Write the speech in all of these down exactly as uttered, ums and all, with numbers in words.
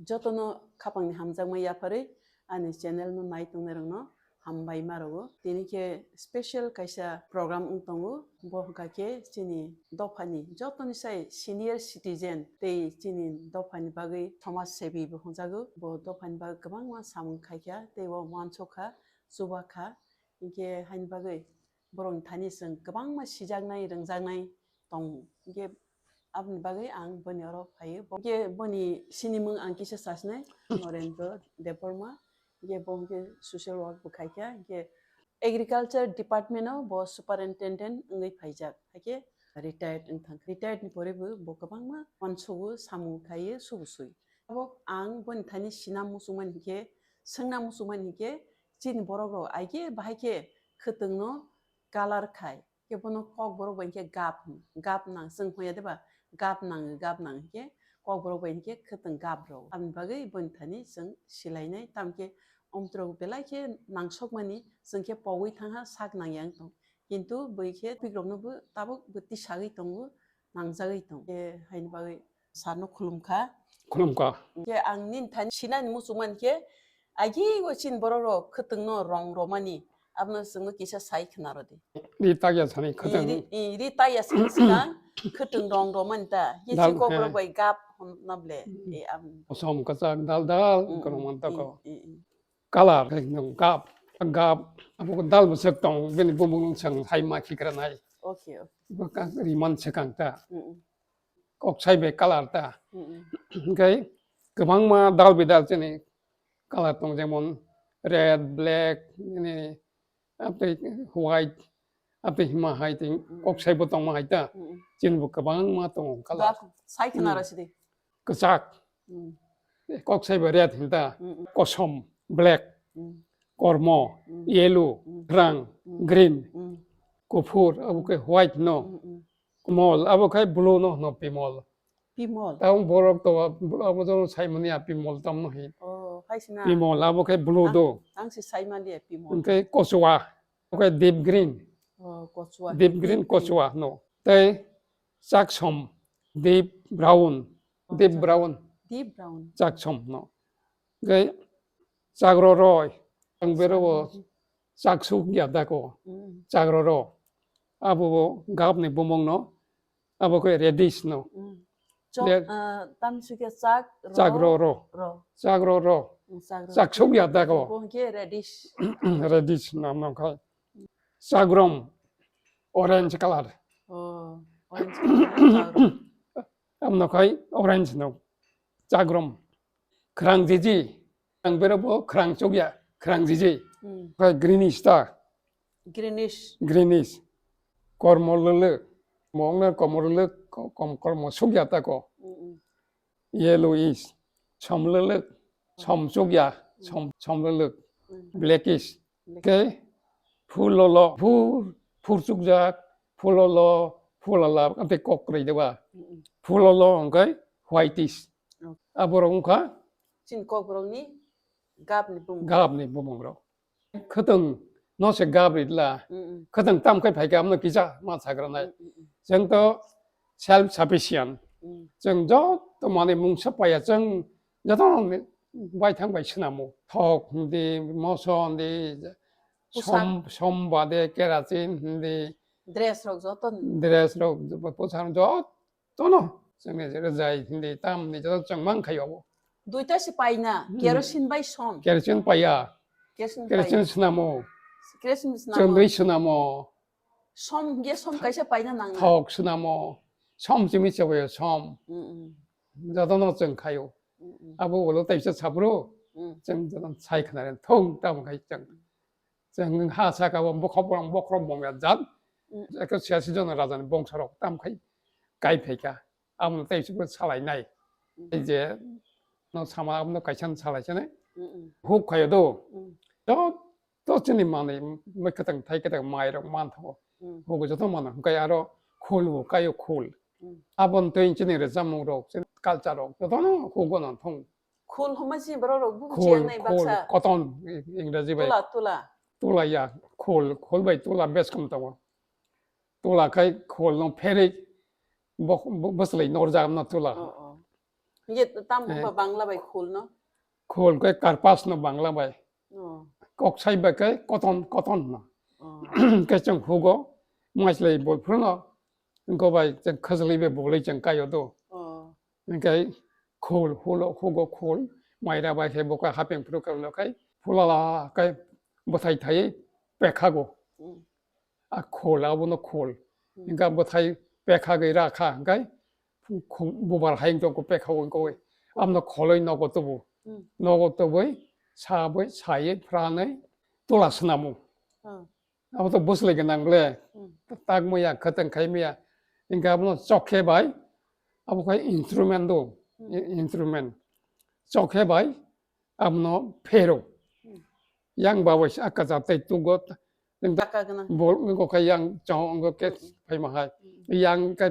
Jotono khapangni hamjakma yapharwi ani channel no nai tongnai rokno hambai ma rwo. Tini khe special kaisa program wng tongo, bo hwnkha khe chini dophani jotoni sai senior citizen tei chini dophani bagwi somaj sebi bo hwnjago. Bo dophani bagwi kwbangma samung khaikha tei o uansukha, chubakha. Hinkhe haini bagwi borokni thani chwng kwbangma sijaknai, rwngjaknai tongo. Hinkhe aboni bagwi ang boni oro phaio. Bo-, hinkhe boni sinimung ang kisa sachinai, Norendra Debbarma. Hinkhe bo hinkhe social work bo khaikha. Hinkhe agriculture department o bo superintendent wngwi phaijak. Haikhe retired wng thang. Retired ni pore bo, bo kwbangma uansugo, samung khaio, subu sui. Abo ang boni thani sina muchungmani hinkhe, swngna muchungmani hinkhe, chini borok rok aige bahai khe khwtwng no colour khai. Khe bono Kokborok bai hinkhe gap, gap nang, chwng hoya de ba? Gap nang, gap nang hinkhe Kokborok bai hinkhe khwtwng gap rw. Aboni bagwi boni thani chwng silainai, tamkhe omtrok belai khe nangsokmani chwng khe pogwi thangha, sak nangya wng tong. Kintu bwi khe pikrokno bo tabuk bo tisagwi tongo, nangjagwi tong. Khe haini bagwi sir no khulumkha. Khulumkha. Khe ang nini thani sinani muchungmani khe, agi o chini borok rok khwtwng no rong romani, abono chwngno kisa sai khna rw di. Ri takya sani khwtwng. I ri, i ri takya sani swkang khwtwng rong romani ta. Ye dal-, chini Kokborok eh, bai gap hwn na ble. Mm. E aboni. Kosom kwchak dal dal, mm, kwrwngmani tako. Mm, mm, mm. Colour, ekdom gap, gap, abo dal bwswk tong, bini bumung chwng hai ma khikrwnai. Okay, okay. Bo ka riman swkang ta. Mm, mm. Kok sai bai colour ta. Mm, mm. Hinkhe kwbangma dal bidal chini colour tong, jemon red, black, nini, atwi white, atwi hima hai tei, mm, kok sai bo tongma hai ta. Mm, mm. Chini bo kwbangma tongo colour. Ba, sai khna, mm, ra sidi. Kwchak. Mm. Kok sai bo red hinta, mm, mm, kosom, black, mm, kormo, mm, yellow, mm, kwrang, mm, green, mm, kuphur, abo khe white no, mm, mm, kumol, abo khe blue no hwno pimol. Pimol. Tamo borok to abo jono sai mani ya pimol tamno hin. Oh, hai sina. Pimol, abo khe blue do. Ang, ang se sai mani ya pimol. Hwnkhe kochua, abo khe deep green. Oh, kochua. Deep green, deep green, kochua no. Tei chaksom, deep brown, oh, deep brown. Deep brown. Chaksom no. Gai chagro roi, ang bero bo chaksuk ya dako, mm, chagro ro. Abo bo gap ni bumung no, abo khe reddish no. Mm. Chok, red, ah, tamsukya chak ro, chagro ro. Ro. Chagro ro. Mm, chagro. Chaksuk ya dako. Bo hwnkhe reddish. Reddish no, no khai. Chagrom, orange colour. Oh, orange colour, chagrom. Amno khai orange no. Chagrom. Khwrang jiji. Ang bero bo khwrang chukya, khwrang jiji. Hmm. Khai greenish ta. Greenish. Greenish. Kormo lwlwk. Mongna kormo lwlwk, ko-, kom-, kormo sukya ta ko. Mm, mm. Yellowish. Som lwlwk. Som chukya, som, som lwlwk. Mm. Blackish. Blackish. Ke phulolo, phur, phur chukjak, phulolo, phulala, ante kok kwrwi de ba. Mm, mm. Phulolo hwnkhe whitish. Okay. Aborok wngkha chini kokborokni gapni bumung. Gapni bumung rok. Khwtwng no se gap ridla. Mm, mm. Khwtwng tam khai phaikha amno kisa ma sagranai. Mm, mm, mm. Chwng to self sufficient. Mm. Chwng joto manwi mungsa paiya, chwng joto ni baithang bai swnamo. Thok hindi, moso hindi, pusak, som, som bade kerosene hindi. Dress rok joto ni. Dress rok, pusak joto Tono, chwngni je rwjai hindi tamni joto chwng mang khai obo. Duita se paina, hmm, kerosene bai som. Kerosene paiya. Kerosene pai. Kerosene swnamo. Kerosene swnamo. Chwndwi swnamo. Som, ge som kaisa paina nang na. Thok swnamo. Som chimi chabayo som. Mm, mm. Jotono chwng khaio. Mm, mm. Abo ulo taisa sabro. Mm. Chwng joto sai khna thung tam khai chwng. Chwng ha saka o bokhok borok bokhorok mongya jat. Mm. Ekta siyasi jona rajani bongsorok tam khai kai phaikha. Amo tei chukno salainai. Mm. Tei je no sama abono kaisa salaisane. Mm, mm. Huk khayo do. Mm. To, to chini manwi mui kwtang thai kwtang mairok manthogo. Mm. Hugo joto mano hwnkhe aro khul bo kayo khul. Mm. Aboni twi chini rwchapmung rok, chini culture rok jotono hugo no thung. Khul hwnma si borok rok bubu khul, chiang nai khul, baksa. Cotton, i-, Engraji bai. Tula, tula. Tula ya, khul, khul bai tula bes kom tongo. Tula khai khul no pherwi bok-, bo-, bwslai norjak no tula. Oh, oh. Ye tam Eh. ba Bangla bai khul no? Khul khe karpas no Bangla bai. Oh. Koksai bai khe cotton, cotton no. Oh. Khe chwng hugo, maislai boi phuru no. Go bai chwng khajli be bolai chwng kaio do. Oh. Hingkai khul, hulo, hugo khul, maira bai khe boka hapeng phuru khe ulo khai, phulala khai bwthai thai pekhago. Mm. A khul, abono khul. Mm. Hingka bwthai pekhagwi rakha, hingkai khu-, bubar hai wngtong kho pekhago wngkoi. Abono kholoi nogo tubu. Mm. Nogo tubui, sabui, sayui, phranui, tula swnamo. Oh. Abo to bwswlwi gwnang le. Hmm. Tak maya, khwtwng khai maya. Hingke abono chokhe bai, abo khai instrument do, Hmm. i-, instrument. Chokhe bai, abono phero. Hmm. Yang babai se aka jatei tugo. Taka gwnang. Bol wngkha yang chong wngkha ke Hmm. phaima hai. Hmm. Yang ke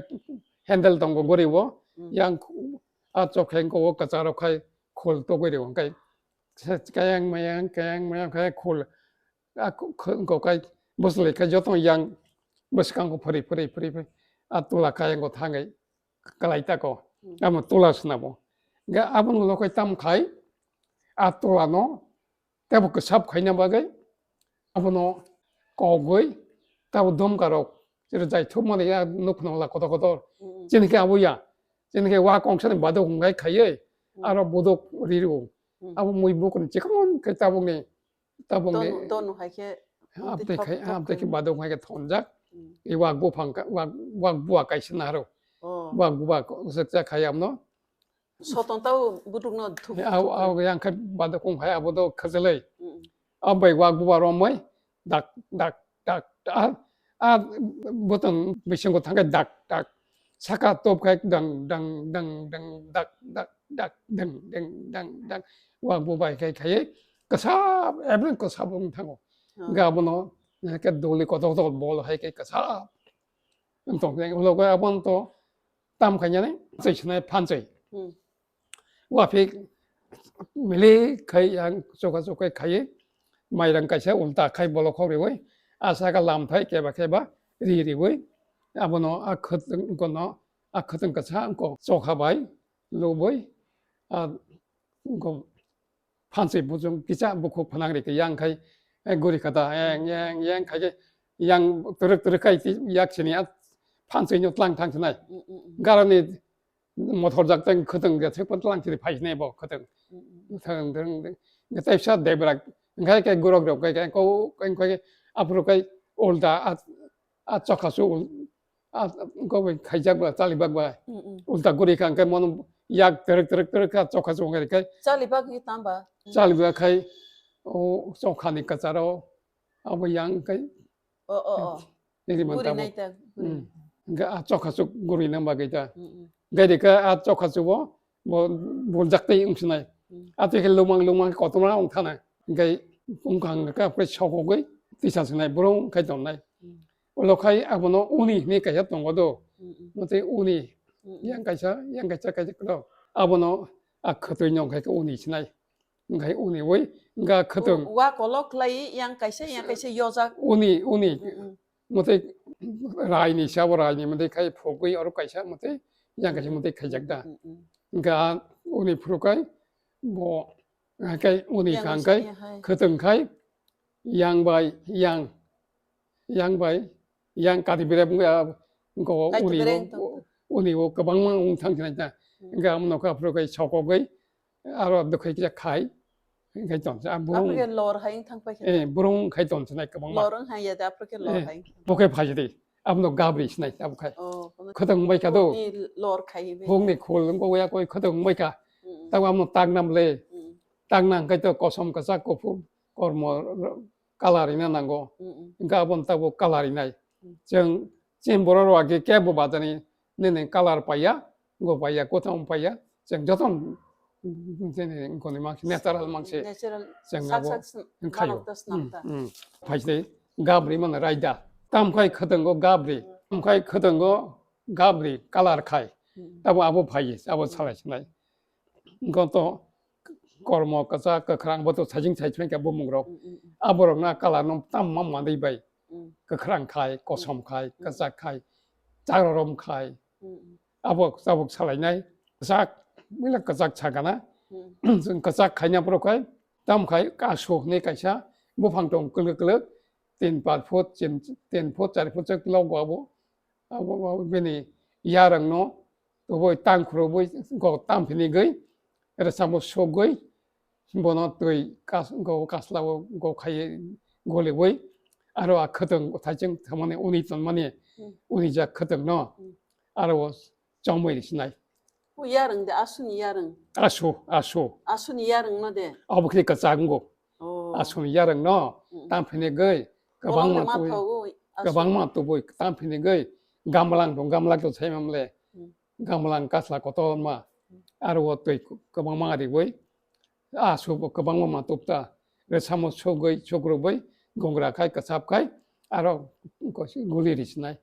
handle tongo goribo. Hmm. Yang khu-, a chokhe wngkha o kwcharo khai khol togoi rw hingke. Se kayang mayang, kayang mayang khai khol. A ku-, khu-, wngkha kai bwswlwi khe jotono yang bwskango phwrwi, phwrwi, phwrwi, phwrwi a tula kayang o thangwi kwlai tako. Hmm. Amo tula swnamo. Hingke abono lokoi tam khai a tula no tebo kwsap khaina bagwi abono kogwi tabo domkarok jero jai thupmani ya nukphano la kotor kotor. Hmm. Chini khe abo ya. Chini khe wa kongsa ni badok hwnkhai khaiwi Hmm. aro bodok rirwo. Hmm. Abo mui bukuni chikon khe tabukni Tabuk ni Donu, donu hai khe amtwi khai, amtwi khai badok hai khe thonjak. Hmm. I wak buphang ka, wak, wak bua kaisa naro. Oh. Wak bua ko, usuk cha khai amno. Sotong tau buduk no thup, Au, thup. Au yang khai badok kong hai abo do khajalai. Hmm. Abai wak bua romoi dak, dak, dak, dak. A, a butong bisingo thangkai dak, dak. Saka top khai dang, dang, dang, dang, dak, dak, dak, dang, dang, dang, dang. Wak bubai khai khai kwsa, everything kwsa bung thango. Hmm. Ga bono, eh, ke doli kotor kotor bol hai ke kwsa. Entong, ulo ga abon to tam khai nyane, chai sinai phan chai. Hmm. Waphi mili khai yang choka choka khai mairang kaisa ulta khai bolok khok riwi asa ka lam thai keba keba ri riwi abono a khwtwng kono a khwtwng kasa ko chokha bai lubui a ko phansi bujung kisa bukhuk phanang ri yang khai guri khata yang yang yang khai yang turuk turuk khai yak sini a phansi nyo tlang thang sinai garani mothor jak tang khwtwng ge thek pan tlang chiri phai sinai bo khwtwng. Mm, mm. Thang thang thang. Nge tai sa debra ngai ke gurok rok kai kai ko kai kai apro kai ulta a, a chokha su ul-, a ko bai khaijak ba chali bak ba. Mm, mm. Ulta guri kang kai mon yak terek terek terek ka chokha su ngai kai. Chali bak ni tamba. Chali bak khai o chokha ni kacharo abo yang kai. Oh, oh, oh. Nini man Guri tabo. Nai ta, guri. Hmm. Ga a chokha chuk guri nang bagwi ta. Hmm, hmm. Gai de ka a chokha chuk bo, bo, bo jak tei wng sinai. Hmm. A te ke lumang lumang kotorma wng thana. Gai wng kang ka pre sokogwi tisa sinai borong khai ton nai. Hmm. Ulo khai abono uni hini kaisa tongo do. Hmm, hmm. Mote uni Hmm, hmm. Yang kaisa, yang kaisa kaisa klo. Abono a khwtwi nong khai uni sinai. Ngai uni wi, ga khwtwng. Wa kolok khlai yang kaisa, yang kaisa yojak. Uni, uni. Mm, mm. Mote rai ni sabo rai ni mote khai phogwi oro kaisa mote yang kaisa mote khaijak da. Mm, mm. Ga uni phuru kai bo, ah, kai uni yang khang kaisa kai ya hai. Khwtwng khai yang bai yang, yang bai yang kati bere bung ya go Kati uni bere wo, tong. Uni wo kwbangma wng thang sinai ta. Hmm. Ga amno ka phuru kai sokogwi aro dokhai kisa khai, khai ton sa, ah, burung. Apre ke lor hai thang pai khe. Eh, burung khai ton sinai kwbangma. Lor wng hai ya da, apre ke lor Eh, hai. Bo khe phai di. Amno gabri sinai abo khai. Oh, kono Khotong bai ka do. Ni lor khai be. Bung ni khol wng ko ya koi khotong bai ka. Mm, mm. Tabo amno tak nam le. Mm. Tak nang khai to kosom kasa kophur kormo ro-, kalar ina nango. Mm, mm. Ga bon tabo kalar inai. Mm. Chwng, chini borok rok age kebo bajani nini kalar paiya, go paiya, kothom paiya, chwng joto nini goni mangsi, natural mangsi. Natural. Chwng sak abo sak sn-, khayo. Manok ta snam ta. Hmm, hmm. Phaisle gabri mano raida. Tam khai khwtwngo gabri. Tam khai khwtwngo gabri, kalar khai. Hmm. Tabo abo phai, abo Hmm. salai sinai. Goto kormo kwchak kwkhrang bo to sajing sai phai ka bumung rok. Mm, mm, mm. Aborok na kalar no tam ma manwi bai. Mm. Kwkhrang khai, kosom khai, Mm. kwchak khai, chagrorom khai. Mm, mm. Abo tabuk salainai kwchak Mila kwchak sakana. Hmm. Chwng kwchak khaina borok hai, tam khai kaso hinwi kaisa buphang tong kwlwk kwlwk, tin par foot, tin, tin foot, char foot chwk logo abo. Abo, abo bini yarwngno tubui tang khurubui go tam phini gwi, rwchapmung sugwi, bono twi kas-, go kaslao go khaiwi goliwi, aro a khwtwng thaichwng thangmani uni tonmani, Hmm. uni jak khwtwngno, Hmm. aro o chomwi risinai. O yarwng de, asuni yarwng? Asu, asu. Asuni yarwngno de? Abo khe kwchak wngo. Oh. Asuni yarwngno, Hmm. tam phini gwi, Bolong de kwbangma ma twi, thogo, asu. Kwbangma tubui tam phini gwi, gamlang tong, gamlang tong sai mamle. Hmm. Gamlang kasla kotorma, aro o twi kwbangma riwi, asu bo kwbangma ma tupta, rwchapmung sugwi, sukrubwi, gungra khai, kwchap khai, aro guli risinai.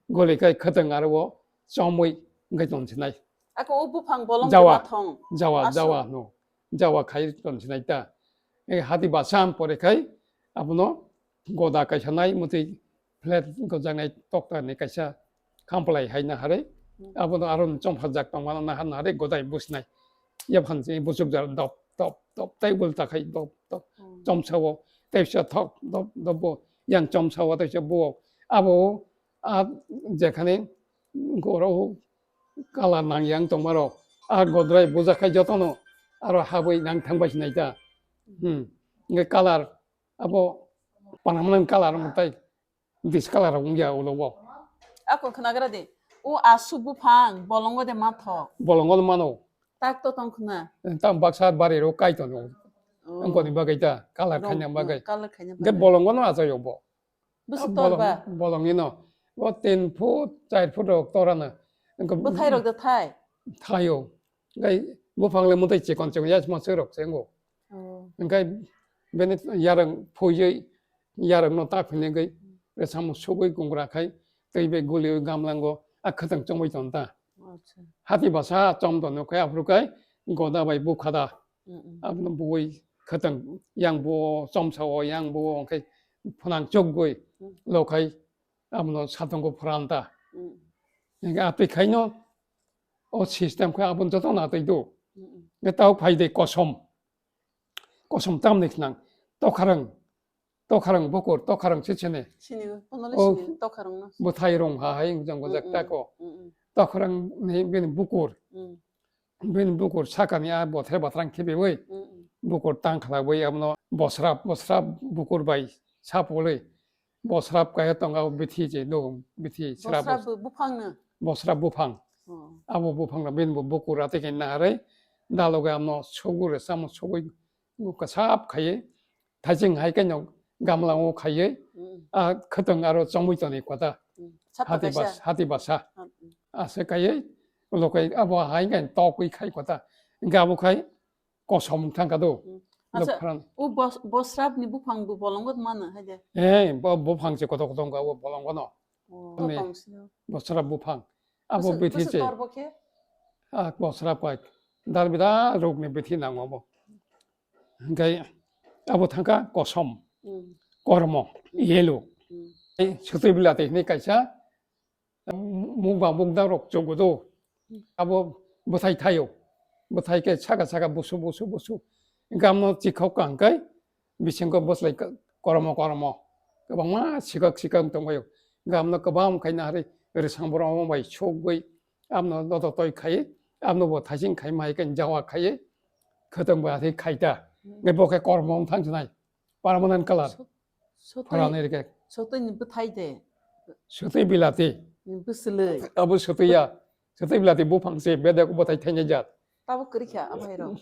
Guli khai khwtwng aro o chomwi wngwi tongsinai. Ako o buphang bolong Jawa, tongma thong. Jawa, Asu. Jawa no. Jawa khai tongsinai ta. E hati basa pore khai abono goda kaisa nai mutwi flat gojaknai tokta ni kaisa khamplai hai naharwi. Hmm. Abono aro chomphajak tongmano nahar naharwi godai busnai. Yaphan se buchukjak dop, dop, dop, tei bulta khai dop, dop. Hmm. Chomsao, teisa thok, dop, dop bo. Yang chomsao, teisa bo. Abo, a, jekhani goro kalar nang yang tongmarok. A godrai bujak khai jotono aro habwi nang thangbai sinai ta. Hmm. Nge kalar, abo panamnang kalar mwtai. Dis kalar wngya ulo bo. Ako khnagra de. O asu buphang bolongo de ma thok. Bolongo no mano. Tak to tong khna. Tam baksa bari ro kai tono. Oh. Wngkoni bagwi ta, kalar Rong, khaina bagwi. Kalar khaina Ge bagwi. Bolongo no achayo bo. Busu Ah, tor bolong, ba? Bolong ino. Bo tin foot, char foot rok torana. Wngkha Bo thai rok da thai? Thaio. Ngai buphang le mutai chikon chikon yas ma sui rok se ngo. Oh. Ngai bene yarang phoi yarang no ta phine ngai rwchapmung sugwi gungra khai tei bai guli gamlango a khwtwng chongwi ton ta. Acha. Hati basa chom tono khai aphuru khai goda bai bukha da. Mm, mm. Abono bui khwtwng yang bo chomsao yang bo khai phwnang chukgwi Mm. lo khai abono satongo phuran ta. Mm. Hingke atwi khaino o system khe abono joto na twi do. Mm, mm. Nge tao phai de kosom. Kosom tam ni khnang. Tokharang, tokharang bukur, tokharang se chene. Sini, kono le O sini, tokharang no. Bwthai rong ha hai jang Mm, bojak mm, tako. Mm, mm. Tokharang ni bini bukur. Mm. Bini bukur sakani a bothre bathra khebewi, Mm, mm. bukur tang khlaiwi abono bosrap, bosrap bukur bai sapolwi. Bosrap kaya tongo bithi je do, bithi srap Bosrap bos-, bu-, buphang no? Bosrap buphang. Oh. Abo buphang no bini bo bukur atwi khe naharwi daloga abono sugwi rwchapmung sugwi kwchap khaiwi. Thaising hai khe no gamla o khaiwi, Mm. a khwtwng aro chongwi tonwi kota. Mm. Sapa Hati kaisa. bas-, hati basa. Ah, mm. Ase kaiwi, ulo kai abo hai khe tokwi khai kota. Hingke abo khai kosom thang kha do. Mm. Acha, Nokphran. o bos-, bosrap ni buphang bo bolongo mano hai de? Eh, bo, buphang se koto koto wngkha o bolongo no. Oh. Ni Kotom sino. Bosrap buphang. Abo Bwswk, bithi bwswk se. Tor bo khe? Ah, bosrap kai. Dal bida rok ni bithi nango bo. Hingke abo thangkha kosom, Mm. kormo, Mm. yellow. Mm. Ei, sotwi bilati hinwi kaisa, mu-, mukbang mukdang rok chogo do. Mm. Abo bwthai thaio. Bwthai khe saka saka busu, busu, busu. Hingke amo chikhok ka hingke bisingo bwslai ka-, kormo, kormo. Kwbangma sikak, sikak tongbaio. Hingke amo kwbang khaina hari rwsang borok bai sogwi, amo no doto toi khai, amo bo thaising khai mai khe jawa khai, khwtwng bai atwi khai ta. Hmm. Ngai bo khe kormo wng thang sinai, permanent colour. So-, sotwi, Pharani rikhe. Sotwi ni bwthai de. Sotwi bilati. Ni bwswlwi. Abo sotwi ya. Sotwi bilati buphang se bedek bwthai thainai jat. Tabo kwrwi kha, abai rok.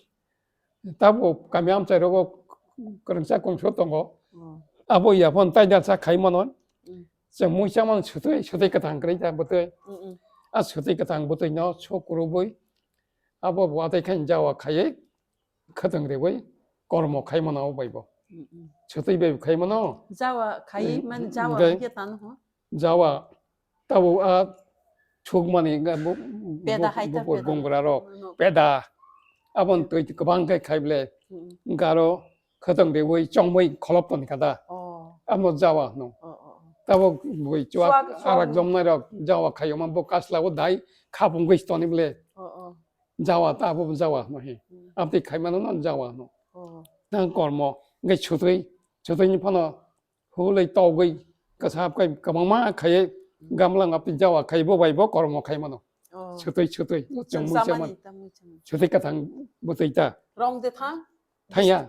Tabo kami amchai rogo kwrwngsa kongso tongo. Oh. Abo yaphon taidalsa khai mano. Mm. Chwng muisa mano sotwi, sotwi kwthang kwrwi ta bwtwi. Mm, mm. A sotwi kwthang bwtwi no sok kwrwbwi. Abo bo atai khai jawa khaiwi khwtwng riwi kormo khai mano abo bai bo. Mm, mm. Sotwi bai khai mano. Jawa khai Eh, mani jawa hingke hingke tano ho? Jawa tabo a thukmani ga bu-, Peda bu-, hai ta bu-, peda. Gungra rok. No. Peda. Abon twi kwbang khe khaible. Mm. Garo khwtwng riwi chongmwi kholop toni kada. Oh. Amo jawa no. Oh, oh, oh. Tabo bui chuak Chuak, chuak. Arak jomnai rok jawa khayo ma bo kasla o dai khapung gwi toni ble. Oh, oh. Jawa ta abo jawa no he. Hmm. Abtwi khaimano no jawa no. Oh. Tang kormo, ngai chutwi, chutwi ni phano hulai togwi, kasap kai kabangma khaiye, gamlang abtwi jawa khai bo bai bo kormo khaimano. Oh. Chutwi, chutwi, chwng mui chamani, chamani. Chutwi kathang bwtwi ta. Rong de thang? Thangya.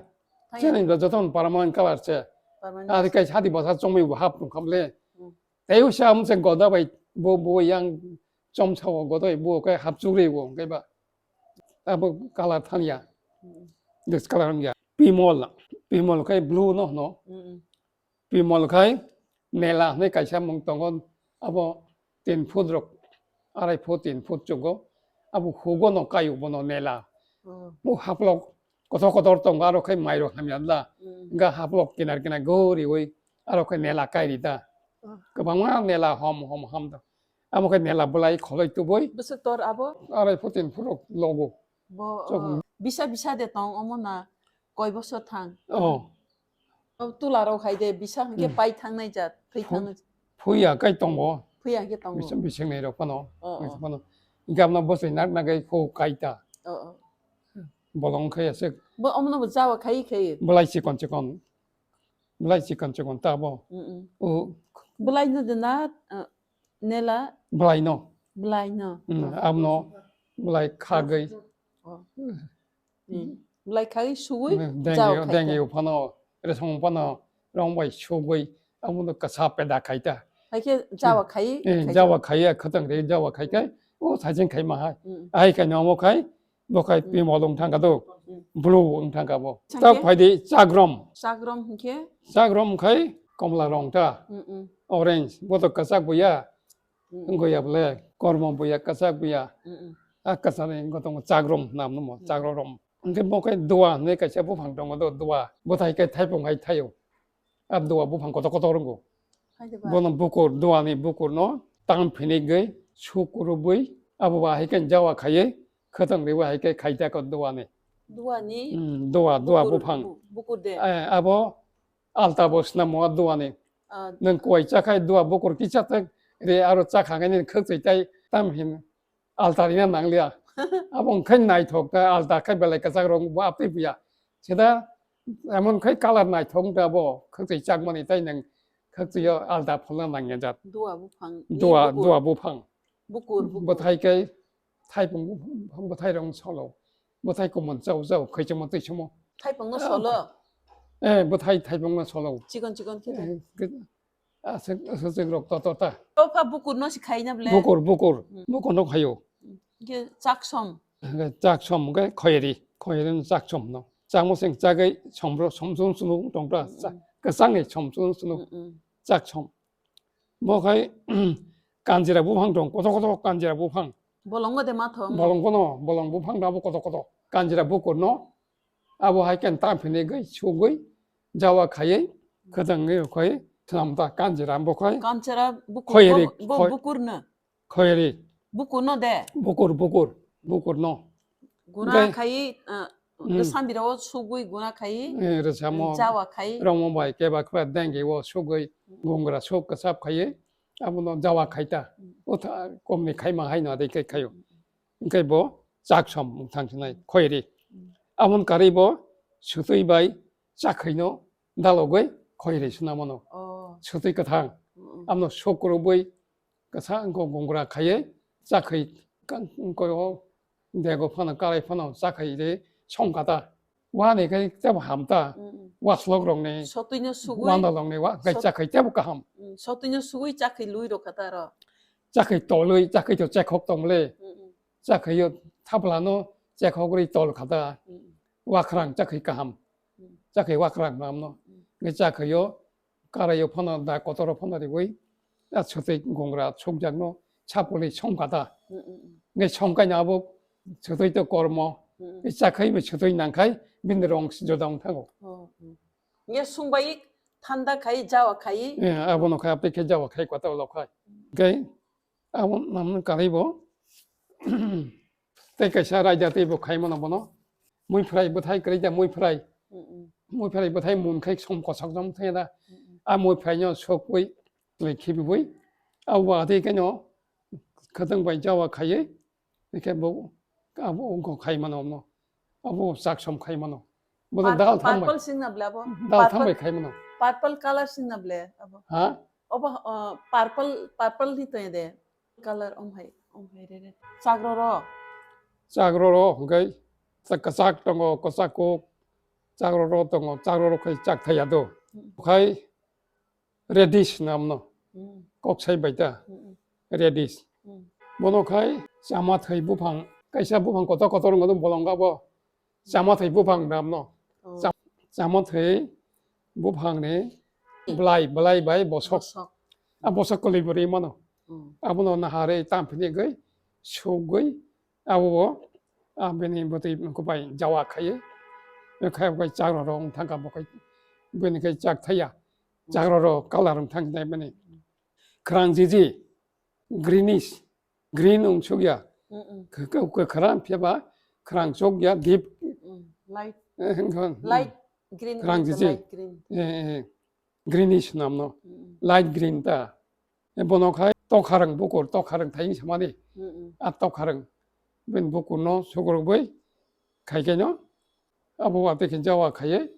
Thangya. Chini do joton permanent color se. Permanent. Ari kai sadi basa chomwi bo hap tong khamle. Hmm. Tei usa amse goda bai bo, bo yang chomsa o goda bai bo kai hap chugri bo kai ba. Abo color thangya. Hmm. This color ya. Pimol. Pimol kai blue no no. Hmm. Pimol khai nela hinwi kaisa mung tongo, abo tin foot rok, arai foot, tin foot chukgo, abo hugo no kaio bono nela. Oh. Bo haplok kotor kotor tongo, aro khai mairok hamya da. Mm. Ga haplok kinar kinar goriwi, aro khai nela kairi da. Oh. Kwbangma nela hom hom ham da. Amo khai nela bwlai kholoi tubui. Bwswk tor abo? Arai foot, tin foot rok logo. Bo, chok. Oh, bisa bisa de tong omo na koi bosor thang. Oh. Oh, tula rok hai de bisa hwnkhe hmm pai thangnai jat, thwi phu-, thangnai jat. Phuya kai tongo. Phuya hwnkhe tongo. Bising, bising nai rok phano. Oh, oh. Phano. Gabna bosoi nak nagai kho kai ta. Oh, oh. Bolong khai aswk. Bo omo no bo jawa khai khai. Bolai chikon chikon. Bolai chikon chikon ta bo. Mm, mm. O. Bolai no de na, uh, Nela? Bwlaino. Bwlaino. Hmm, amno bwlai khagwi. Oh. Hmm. Bwlai khagwi sugwi hmm, jawa dengyo, khai ta. Dengyo phano, resong phano, rong bai sugwi, amono kasa peda khai ta. Hai khe jawa khai, eh, khai jawa ta. Khai ya, khatang re jawa khai khai, o sajeng khai ma hai. Hmm. Ai khai no amo khai, Bo khai hmm pimol wng thangkha do. Hmm. Blue wng thangkha bo. Changkhe? Tak phaidi chakrom. Chakrom hwnkhe? Chakrom khai komla rong ta. Hmm, hmm. Orange. Bo to kwchak buya. Hmm. Wngya bole. Kormo buya kwchak buya. Hmm, hmm. A kwchani gotongo chakrom nam no mo. Hmm. Chakrom rom. Hwnkhe bo khai dua hinwi kaisa buphang tongo do dua. Bo thai khai thaipung hai thaio. A dua buphang kotor kotor wngkho. Hai de ba. Bono bukur, duani bukurno tang phinigwi, suk rwbwi, abo ba hai khe jawa khaiwi, khwtang riwi hai khe khaijak o duani. Duani? Hmm, dua, dua bukur, buphang. Bu-, bukur de. Eh, abo alta bo swnamo duani. Ah. Nwng kuwai chakhai dua bukur kisa thwk re aro chakha khe nini khwk twi tai tam hin alta rina nangliya. Abo wngkhe naithok ta alta khe belai kwchak rok bo aptwi buya. Sida emon khai colour naithok wngkha abo khwtwi chakmani tai nwng khwtwio alta pholna nangya jat. Dua buphang, dua, bukur. Dua buphang. Bukur, bukur. Bwthai khe thaipung buphang, bwthai rok solo. Bwthai komon chao chao khaichamo twichamo. Thaipung no solo? Eh, bwthai thaipung no solo. Chikon chikon khe. Eh, Aswk, aswk rok to, to ta. Topha bukur no si khai na ble? Bukur, bukur. Hmm. Bukur no khaio. Hwnkhe chaksom. Hwnkhe chaksom hwnkhe khoyri, khoyri no chaksom no. Chakmo seng chagwi somro, somsum sunu tongtra. Hmm, hmm. Kwchangni somsum sunu. Hmm, hmm. Chaksom. Bo khai kanjira buphang tong, kotor kotor kanjira buphang. Bolongo de ma tho. Bolongo no, bolong buphang no abo kotor kotor. Kanjira bukur no. Abo hai khe tang phini gwi sugwi jawa khaiwi khwtangwi khoi swnam ta kanjira bo khoi. Kanjira bukur, khoiri, bo, bo khoi-, bukur no. Khoiri. Bukur no de. Bukur, bukur, bukur no. Guna khai, uh, hmm. Sambira o sugwi guna khai. Eh, resamo. Jawa khai. Rongmo bai keba keba dengi o sugwi gungra suk kasap khai. Abono jawa khai ta. Hmm. O tha komni khai ma hai no de khai khaio. Hwnkhe bo chaksom wng thang sinai, khoiri. Mm. Aboni karwi bo swtwi bai chakhwino dalogwi khoiri swnamano. Oh. Swtwi kwthang. Mm, mm. Amno suk rwbwi kwsa wngkho gungra khaiwi chakhwi ka-, wngkho o dego phano karai phano chakhwi ri songkha ta. Wani khe tebo ham ta. Mm, mm. Waslok rokni, sotwino sugwi, wanda rokni wa-, khe sot-, chakhwi tebo kaham. Mm, sotwino sugwi chakhwi lui rwkha ta ro. Chakhwi tolwi, chakhwi to chekhok tongmole. Mm, mm. Chakhwi yo thaplano chekhok ri tol kha ta. Mm, mm. Wakrang chakhwi kaham. Mm. Chakhwi wakrang namno. Mm. Nge chakhwi yo Karaio phano da kotoro phano riwi, a swtwi gungra sukjakno sapulwi songkha ta. Mm, mm, mm. Nge songkaino abo swtwi to kormo, mm, mm, i chakhai bai swtwi nangkhai, bini rong joda wng thango. Oh, mm. Nge sungbai thanda khai, jawa khai? Eh, abono khai, aptwi khe jawa khai, kotoro lo khai. Nge abo namno karwi bo, Tei kaisa raida tei bo khai mano bono. Muiphrai bwthai kwrwi da muiphrai. Mm, mm. Muiphrai bwthai mun khai som kosok jom thai da. Mm, mm. A muiphrai no sokwi twi khibiwi. A watwi khe no khwtwng bai jawa khaiwi. Hwnkhe bo Abo ungko khai mano omno. Abo chaksom khai mano. Bono Pur-, dal thambai. Purple sing na ble abo? Dal Purple, thambai khai mano. Purple color sing na ble abo? Ha? Obo, uh, purple, purple ni to de. Color om hai, om hai re re. Chakro ro. Chakro ro, hwnkhe sa-, kwchak tongo, kwchak kuk. Chakro ro tongo, chakro ro khai chak thaya do. Hmm. Khai reddish namno. Hmm. Kok sai bai ta. Hmm. Reddish. Hmm. Bono khai chama thai buphang, kaisa buphang kotor kotor wngkha do bolonga bo. Chama thai buphang namno. Oh. Cha-, chama thai buphang ni belai, belai bai bosok. Bosok. A bosok kwlwi bo ri mano. Hmm. Abono nahare tampini gwi, sugwi, abo bo, a, bini bwtwi kubai jawa khaye. Khai bo khai chakro ro wng thangkha bo khai bini khai chak thaya. Chakro ro color wng thang nai bini. Khwrang jiji, greenish, green wng sukya. Mm-mm. Kh-, kh-, kh-, khwrang phiya ba khwrang chukya, deep. Mm, light. Eh, wngkha, mm. Light green, khwrang jiji. Light green. Eh, eh, eh. Greenish namno. Mm-mm. Light green ta. Eh, bono khai tokharang bukur, tokharang thayung samani. Mm-mm. A tokharang. Ben bukurno sukurugwi khai kaino. Abo ate khe jawa khaye.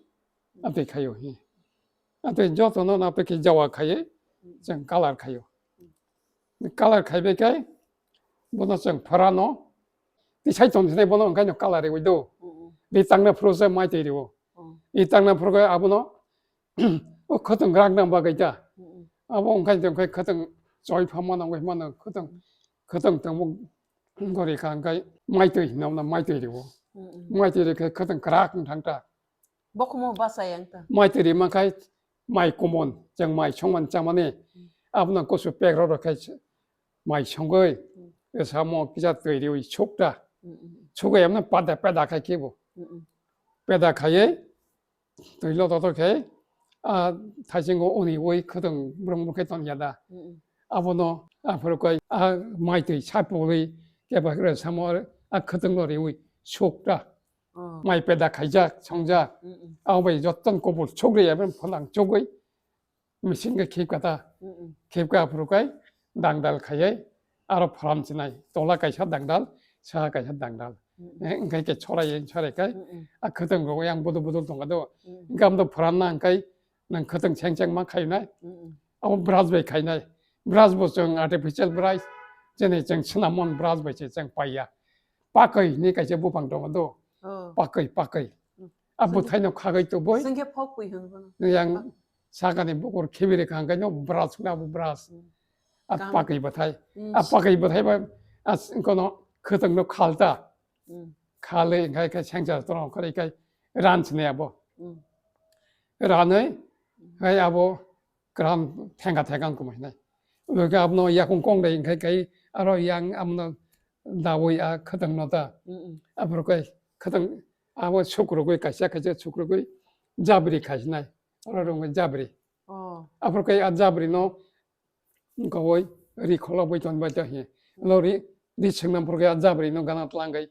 Atwi khaio hi. Atwi jotono na twi khe jawa khaio, chwng color khaio. Color khaibai khe bono chwng phorano tisai tong sinai bono wngkhaino color riwi do. Mm, mm. Ri tangna phuru se mai twi riwo. Mm. Ri tangna phuru khe abono o khwtwng rak nang bagwi ta. Mm, mm. Abo wngkha tong khe khwtwng choi pha mano wngwi mano khwtwng, khwtwng tongmo gori kha wngkha mai twi hinwi mai twi riwo. Mm, mm. Mai twi ri khe khwtwng kwrak wng thang ta. Bokhorok basa yang ta. Mai twi rima khai mai kumon, chwng mai songman chamani. Hmm. Abono kusu pek rok rok khai mai songwi, hmm, samo kisa twi riwi sukta. Hmm, hmm. Sugwi amno pada peda khai kibo. Hmm, hmm. Peda khaiwi twi lo toto khai, a, thaisingo uni ui khwtwng brung brung khai ton yada. Hmm, hmm. Abono aphuru khai a mai twi sapului keba kre samo a khwtwng lo riwi sukta. Oh. Mai peda khaijak, songjak. Mm, mm. Abo bai jottoni kubul chukri, abo phalang chugwi, machine khe khip kata. Mm, mm. Khip kha aphuru khai dangdal khaiwi, aro pharam chinai. Tola kaisa dangdal, saha kaisa dangdal. Mm, mm. Eh, wngkhai khe chora yang chora khai, mm, mm, a khwtwng rok yang budul budul tongkha do. Mm. Wngkha amdo pharam na wngkhai, nang khwtwng cheng cheng ma khainai. Mm, mm. Abo brush bai khainai. Brush bo chwng artificial brush, chini chwng cinnamon brush bai se chwng paiya. Pakwi hinwi kaisa buphang tongo do. Oh. Pakwi, pakwi. Hmm. A bwthaino khagwi tubui. Chwng khe phokwi hwn bono. Yang sakani bukur khibiri kha hwnkhe no brush na bo brush. Hmm. A kam. Pakwi bwthai. Hmm. A pakwi bwthai ba a s-, kono khwtwngno khalta. Hmm. Khalwi hwnkhe khe sengcha torong khorwi khai ran sinai abo. Hmm. Ranwi, hmm, hai abo kwran thengkha thengkha wngkha hinai. Loge abono yakung kong dai hwnkhe kai aro yang abono dawi a khwtwng no ta. Mm, mm. Aphuru kai khwtwng abo sukrugwi kaisa kaisa sukrugwi jabri khai sinai. Oro rwngwi jabri. Oh. Aphuru kai a jabri no gowoi ri kholobwi ton bai ta hi. Lo ri, ri swngnam phuru kai a jabri no gana tlangwi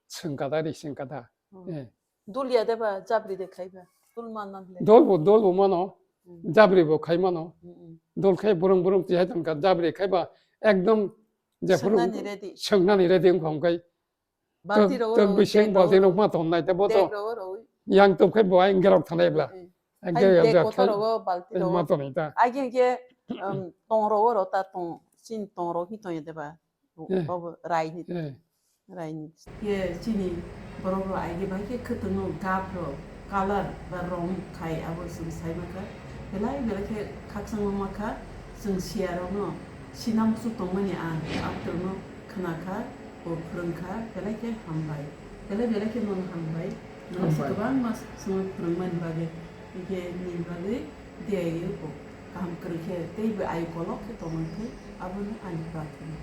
swngkha da ri swngkha da. Oh. Eh. Dul ya de ba, jabri de khai ba. Dul man man le. Dol bo, dol bo mano. Hmm. Jabri bo khai mano. Hmm, hmm. Dol khai burung burung tihai tongkha, jabri khai ba ekdom jephuru swngnani ready. Swngnani ready wngkha hwnkhe. Balti tok, rogo tok rogo, bising dek balti rogo rok ma tong nai te bo to. Dek rogo rogo. Yang tok khai bo ai ngerok thanai bla. Hmm, hmm. Ai angke dek ya kotor khai rogo balti rogo. Ma tong nai ta. Ai ke ke, um, tong rogo ro ta tong, sin tong rogo hi tong ya de ba. Eh. Obo rai ni. Eh. Rai ni. Ye chini borok rok aige bai khe khwtwng no gap rok, color ba rong khai abo chwng sai mankha. Belai belai khe khakchangma mankha, chwng siya rok no sinam su tongmani ang after no khna kha, bo phwrwng kha, belai khe hambai. Belai belai khe nono hambai. Nono hambai. Kwbangma chwngno phwrwngmani bagwi. Hwnkhe nini bagwi D I U bo kaham kwrwi khe teibo ayuk kolok khe tongmani thai, abono ani prarthana.